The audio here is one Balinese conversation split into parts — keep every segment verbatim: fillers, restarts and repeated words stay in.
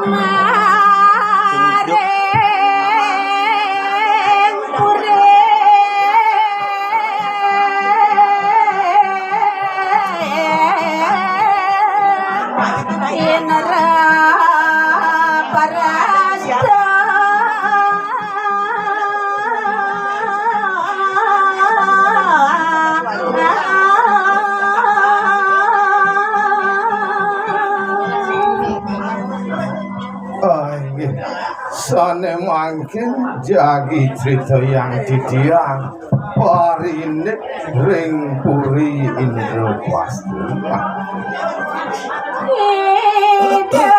Maring puri Indraparasta. Ah, inggih. Sané mangkin jagi crita yang titiang parinik ring puri Indrapasti. Ida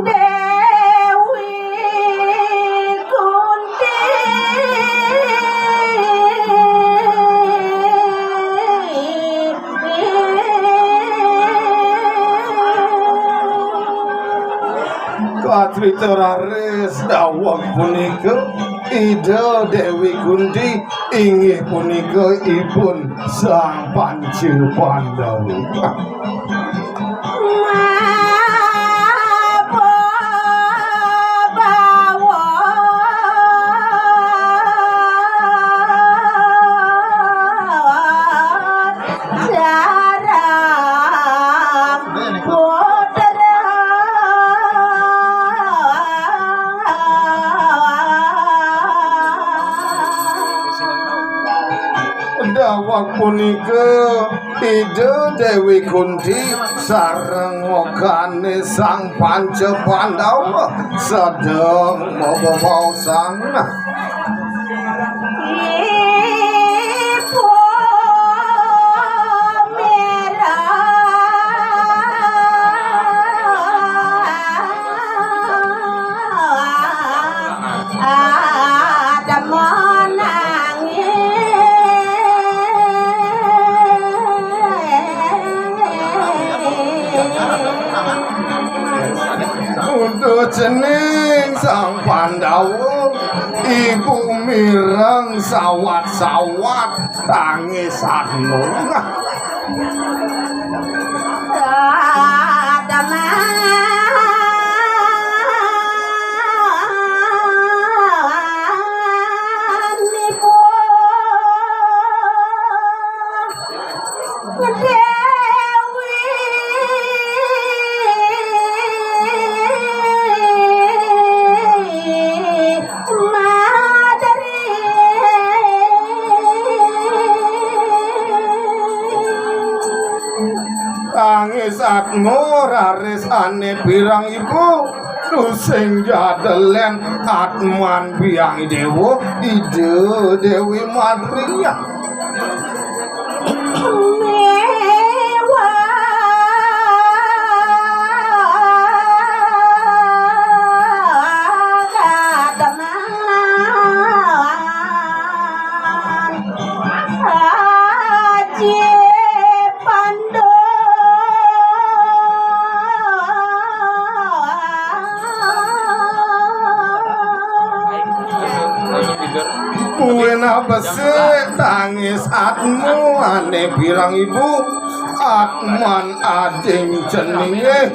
Dewi Kunti. Kacrita raris daweg punika, Ida Dewi Kunti inggih punika ibun Sang Panca Pandawa. Daweg punika Ida Dewi Kunti sareng wegane Sang Panca Pandawa sedeng mabebaosan. Ada menangis. Untuk cening Sang Pandawa, ibu mireng sawat-sawat tangis anu. Tangis atma raris ane pirang ibu, tusing jadelen atman biang dewa, Ida Dewi Madria. Kuwi napa sih tangis atmu ane pirang ibu? Atman ajeng ceninge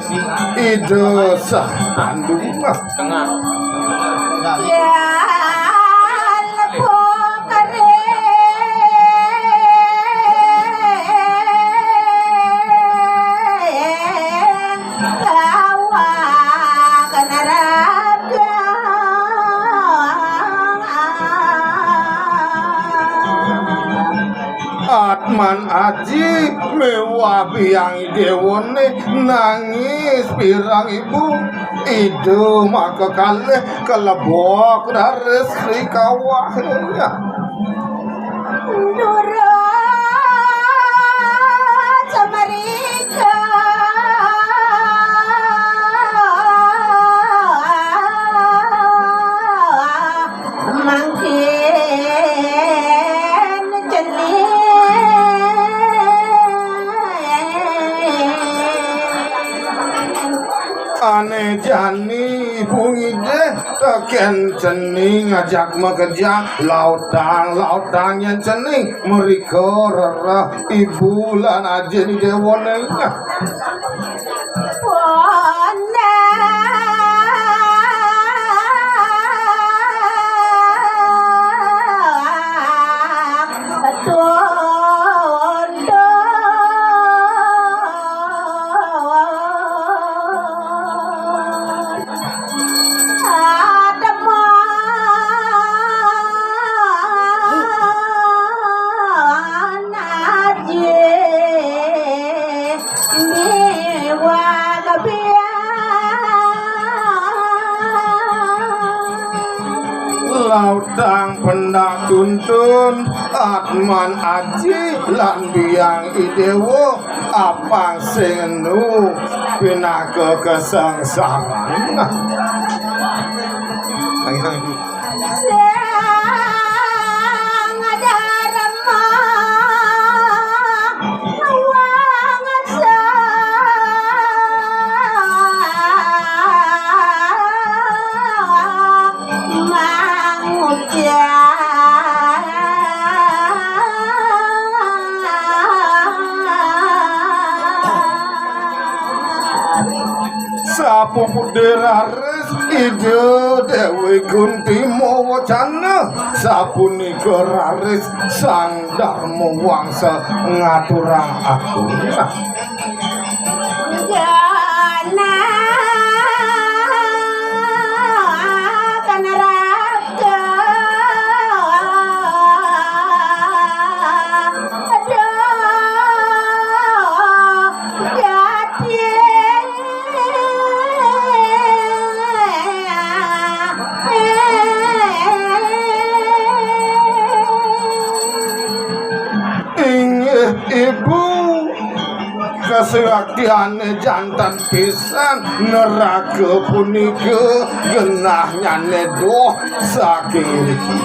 Ida Sang Pandung. Tengah. Atman aji miwah biang dewane nangis pirang ibu. Ida maka kalih kalebok raris ri kawah. Durus mrika mangkin cening. Ane jani ibu ngidih Eh, tekén cening ajak makejang, lautang, lautang yén cening mrika rereh ibu lan aji Déwa nengah. Lautang pendak tuntun, atman aji lan biang I Déwa, apang sing enu pinaka kasangsaran. Sang Dharma wangsa mangucap. Sapupude raris Ida Déwi Kunti mawacana, sapunika raris Sang Dharma Wangsa ngaturang agung. Jana kanaraka. Aduh, jati. Inggih, Ibu, kasaktiané janten pisan, neraka punika genahnyané doh saking iriki.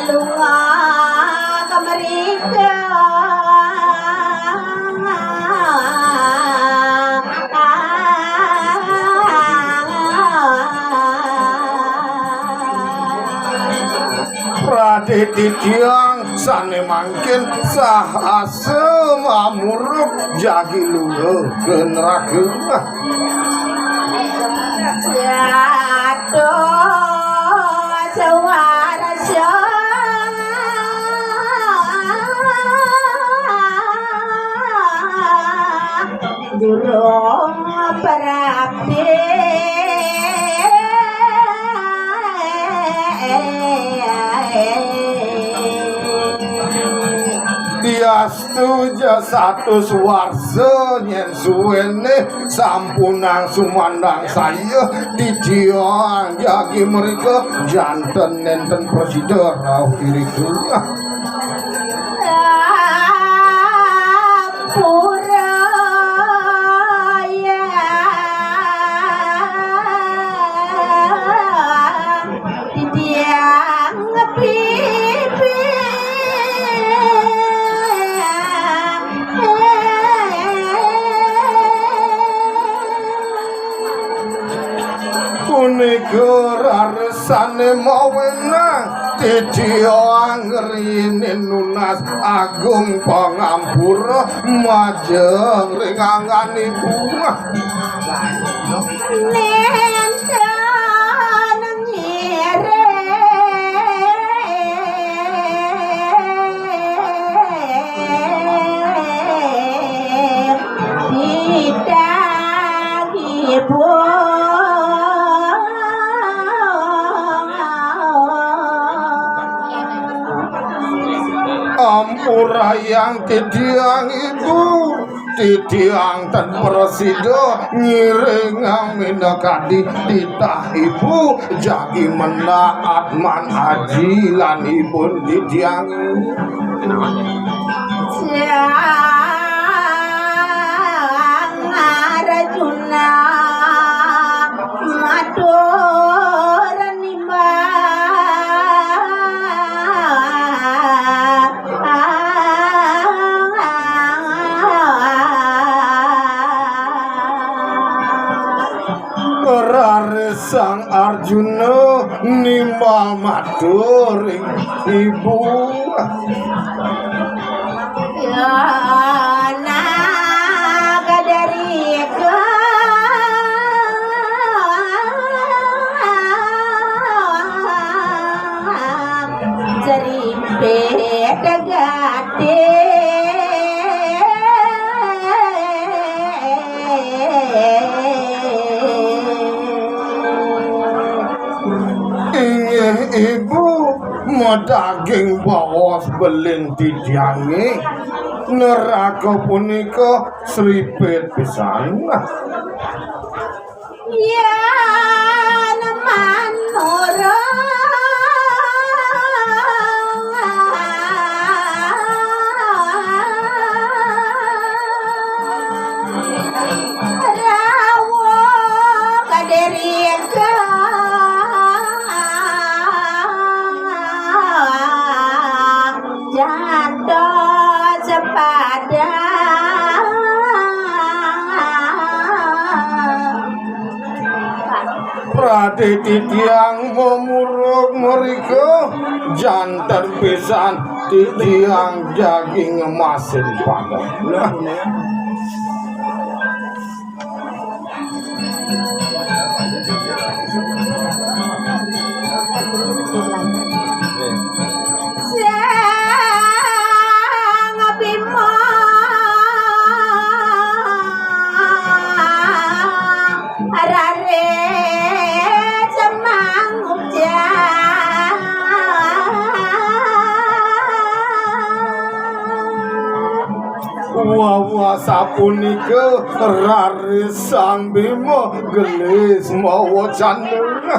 Lunga ka mrika. Pradé titiang sané mangkin sahasa mamuruk jagi lunga ka neraka. Jatuh suara durung berapi. Diastu ja satus warsa nyén suwéné sampunang sumandang saya, titiang jagi mrika janten nénten prasida rauh irika. Pura ya. Tiang pipi. Punika rarisane mawenang titiang ngrinin nunas agung pangampura majeng ring anggan ibu. Nenten ngiring bidang ibu. Ampurayang titiang ibu. Titiang tan prasida ngiringang minakadi titah ibu jagi menak atman aji lan ibun titiang. Sang Arjuna matur nimbal. Sang Arjuna nimbal matur ring ibu. Ya, naga dari ka jeripet gati. Inggih ibu, madaging baos belin titiange. Neraka punika sripit pisan. Yan manurung rawuh kadirika jantos sepadan. Pradé titiang mamuruk mrika, janten pisan titiang daging emasin padang. Sang Bima raris mangucap. Wah, wah, sapunika raris Sang Bima gelis mawa candra.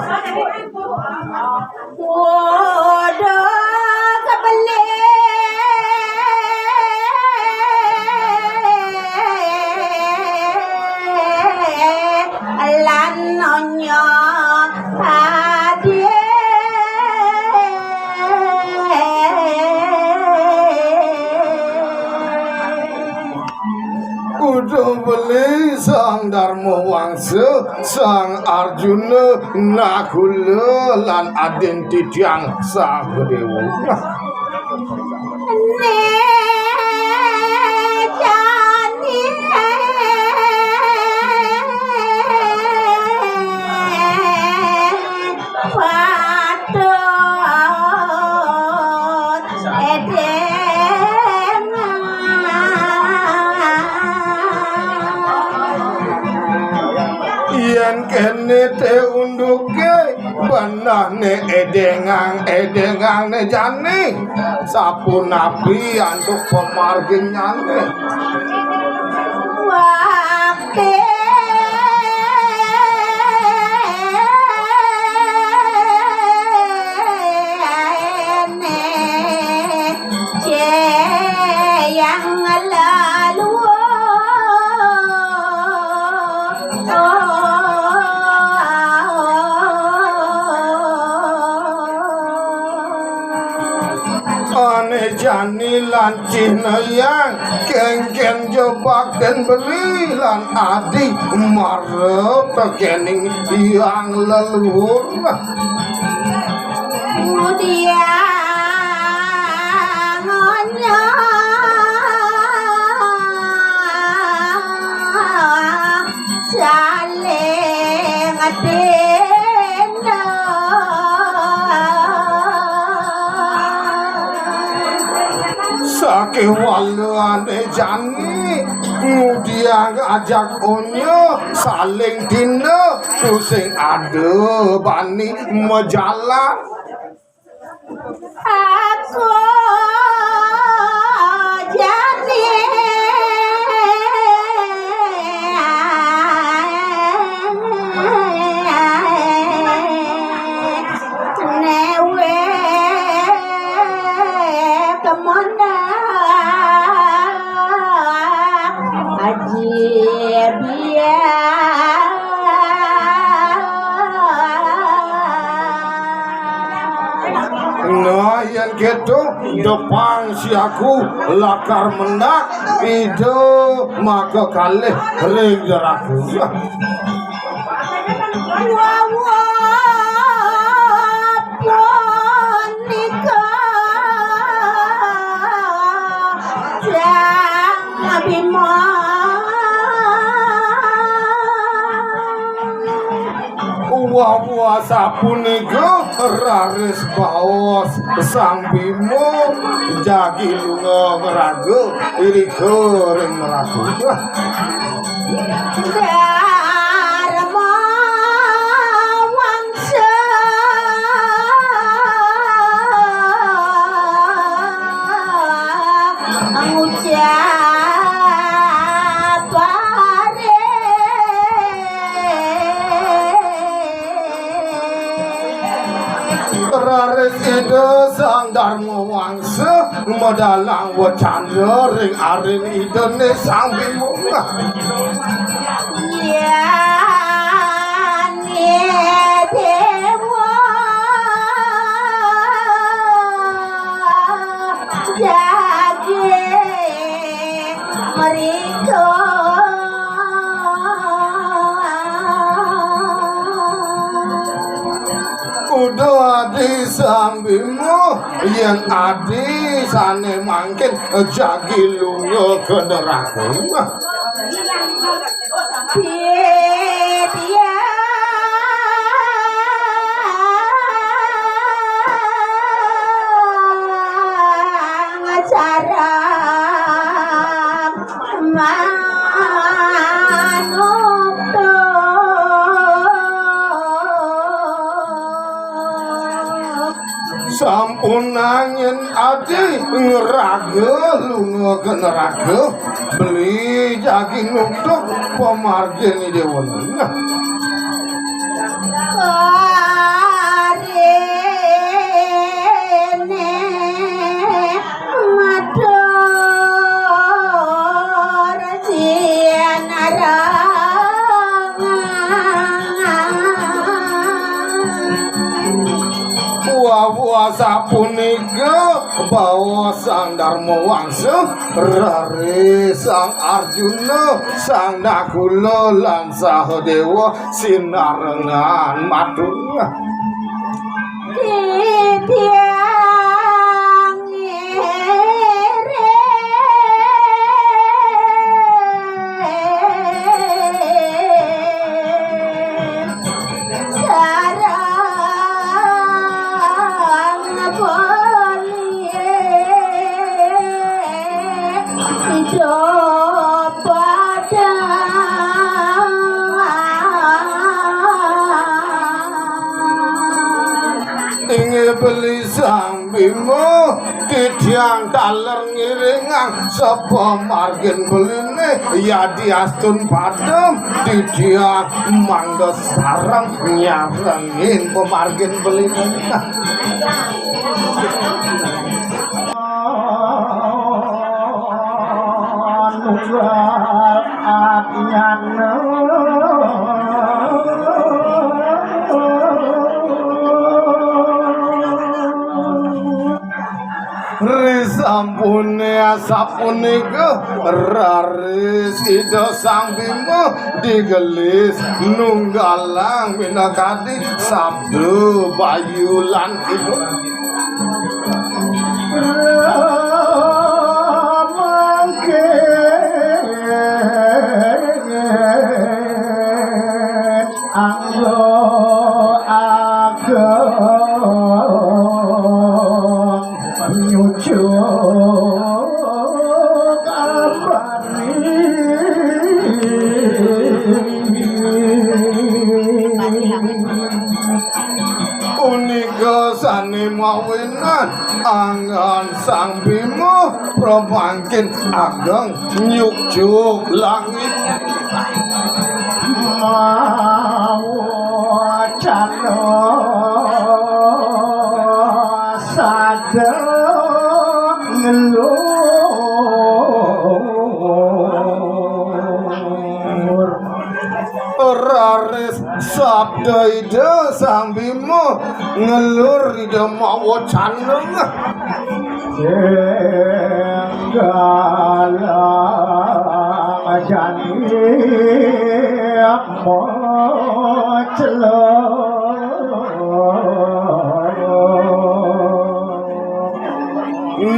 Waduh, kebeli lan nyonya hadir. Uduh beli Sang Darma Wangsa, Sang Arjuna, Nakula, lan adin titiang Sahadéwa. Né jani patut édéngang. Yén kéné té unduké, benehné édéngang, édéngang né jani. Sapunapi antuk pamarginyané? Wah, ané jani lan cinayang, kénkén jebak dén beli lan adi marep tekéning tiang leluhur. Ngudiang nyonya saling tindak. Sakéwala ané jani ngudiang ajak onya saling tindak, tusing ada bani majalan. Aku jani newe kemonda aji biar. Nah, yén kéto, depang siaku lakar mendak, ida maka kalih ring jeraku. Wah, wah. Punika raris baos Sang Bima jagi lunga ngraga irika ring neraga. Darma Wangsa ngucap Raris Ida Sang Darma Wangsa medalang wecana ring arin Idane Sang Bima. Yan Dewa jagi mrika. Kuda adi Sang Bima, yen adi sane mangkin jagi lunga ka neraka. Titiang sareng manungtu. Sampun angin adi ngraga lunga ka neraka, beli jagi nuktuk pamargin Dewa. Nah. Karene matur sian arang. Wah, wah, sapunika baos Sang Darma Wangsa, raris Sang Arjuna, Sang Nakula, lan Sahadewa sinarengan matur. Titiang ngiring sareng beli. Ijo padang. Inggih beli Sang Bima, titiang taler ngiringang sapamargin beline, yadiastun padem, titiang mangda sareng nyarengin pamargin beline. Nunggal atnyana. Risampune asapunika raris Ida Sang Bima digelis nunggalang minakadi sabda bayu lan kidul. Mangkin anggo ageng nyucuk abari. Punika sane mawinan anggan Sang Bima pramangkin ageng nyukcuk langit. Mawacana sada ngelur. Raris sabda Ida Sang Bima ngelur Ida mawacana. Sing galang jani mocelok.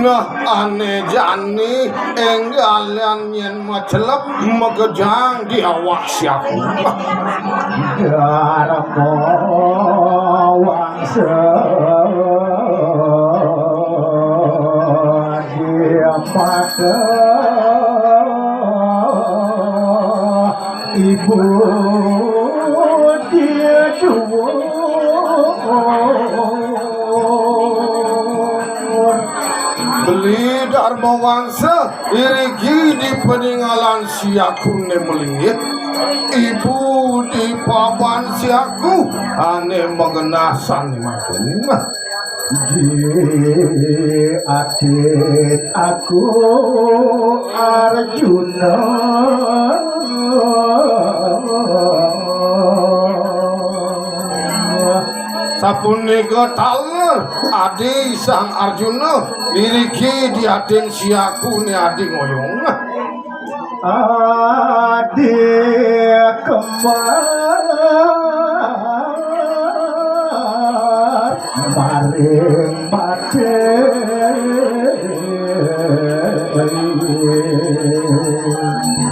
Ané jani énggalan yén macelep makejang di awak Syaku. Darma wangsa di mata ibu dia dua. Beli Darma Wangsa iriki di paningalan Syakuné malinggih. Ibu di paban Syaku ané magenah sané matung. Di atit aku Arjuna. Sapunika taler adi Sang Arjuna iriki di atin Syakuné adi ngoyong. Adi kembar maring batin.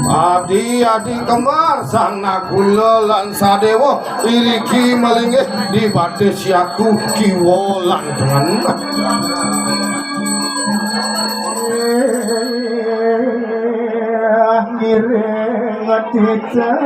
Adi-adi kembar Sang Nakula lan Sadéwa iriki malinggih di batis Syaku kiwa lan tengen. Ngiring titah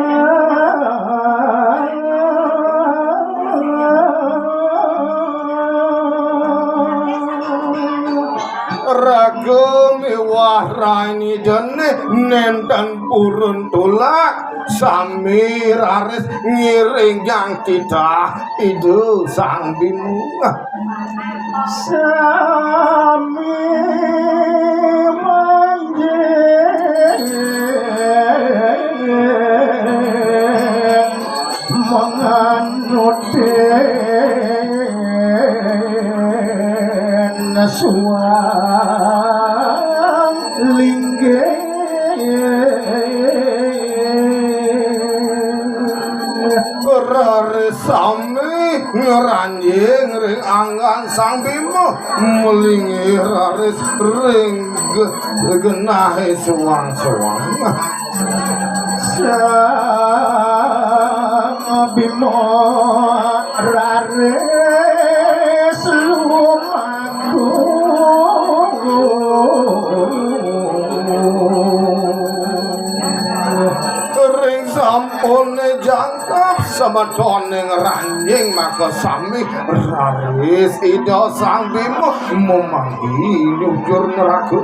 raga miwah rain Idané nénten purun tulak, sami raris ngiringang titah Ida Sang Bima. Sami manjing manganutin suang linggih. Raris sami ngranjing ring anggan Sang Bima, malinggih raris ring ge-, genahé suang-suang. Sang Bima raris lumaku. Ring sampuné jangkep, semetoné ngranjing maka sami raris Ida Sang Bima mamanggi nyujur neraga.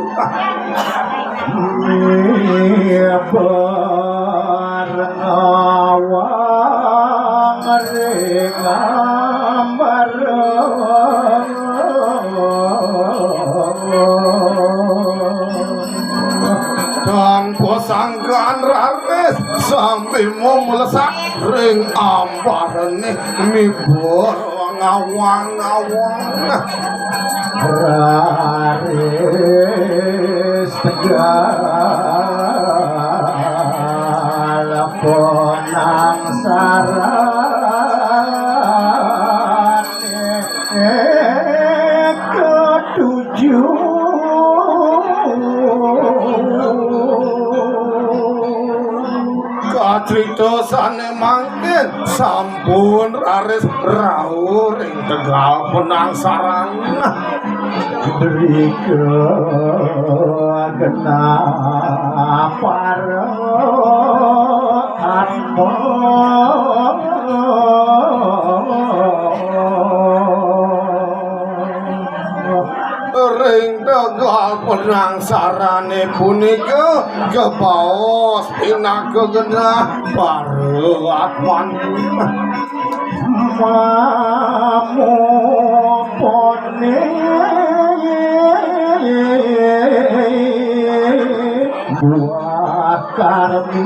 Mibar ngawang ring ambar. Tanpa sangkan raris Sang Bima mlesat ring ambarané mibar ngawang-ngawang. Raris tegal penangsaran ketujuh. Kacrita sané mangkin sampun raris rauh ring tegal penangsaran. Drika genah para atma. Ring tegal penangsarané punika kabaos pinaka genah para atman. Mamupane buah karmi.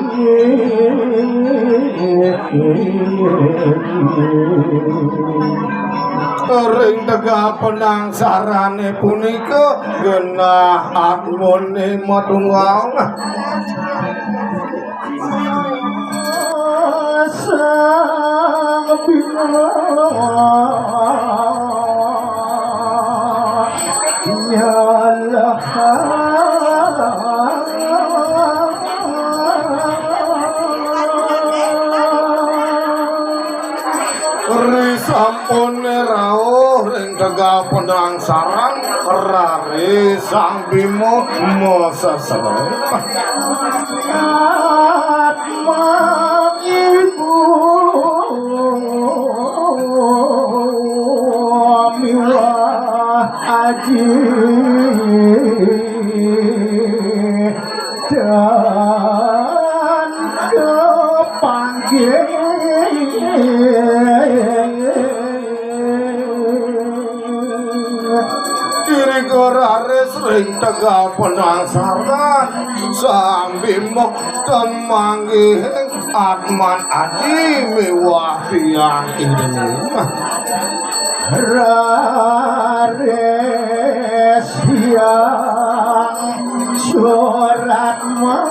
Ring tegal penangsarané punika genah atmané matunggal. Sang Bima nyala Tegal Penangsaran, raris Sang Bima masesereng. Atma ibu miwah aji dan kepanggih. Diri raris ring Tegal Penangsaran, Sang Bima kemanggihing Atman Aji miwah Biang Ida. Raris Biang Suratma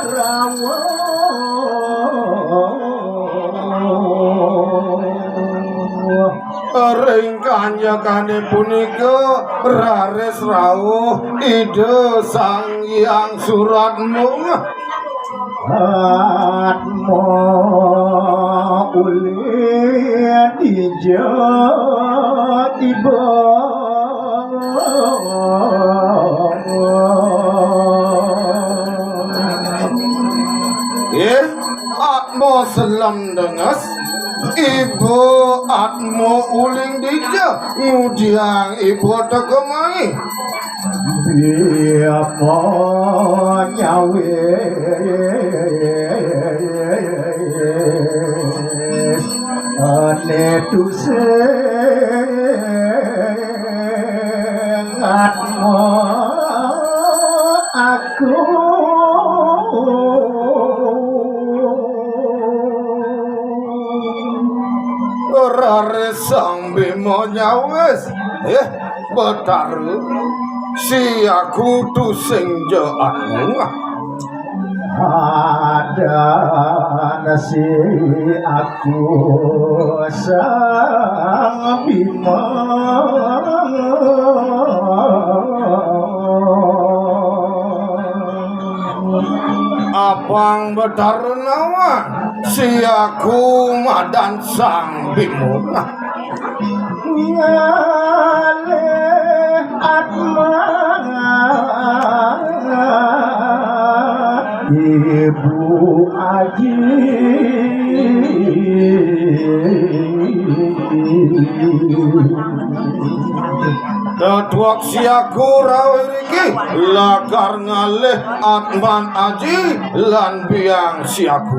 rawuh. Ring kanyakane punika raris rawuh Ida Sang Hyang Suratma. Atma ulih dija iba. Eh, Atma selem denges, iba Atma uling dija, ngudiang iba teka mai. Biapa nyawis ane tusing Atma aku. Raris Sang Bima nyawis, eh, Betara, siaku tusing ja anu. Adan siaku Sang Bima. Apang Betara nawang, siaku madan Sang Bima. Ngalih Atma ibu aji. Tetuak siaku rawuh riki, lakar ngalih Atman Aji lan Biang siaku.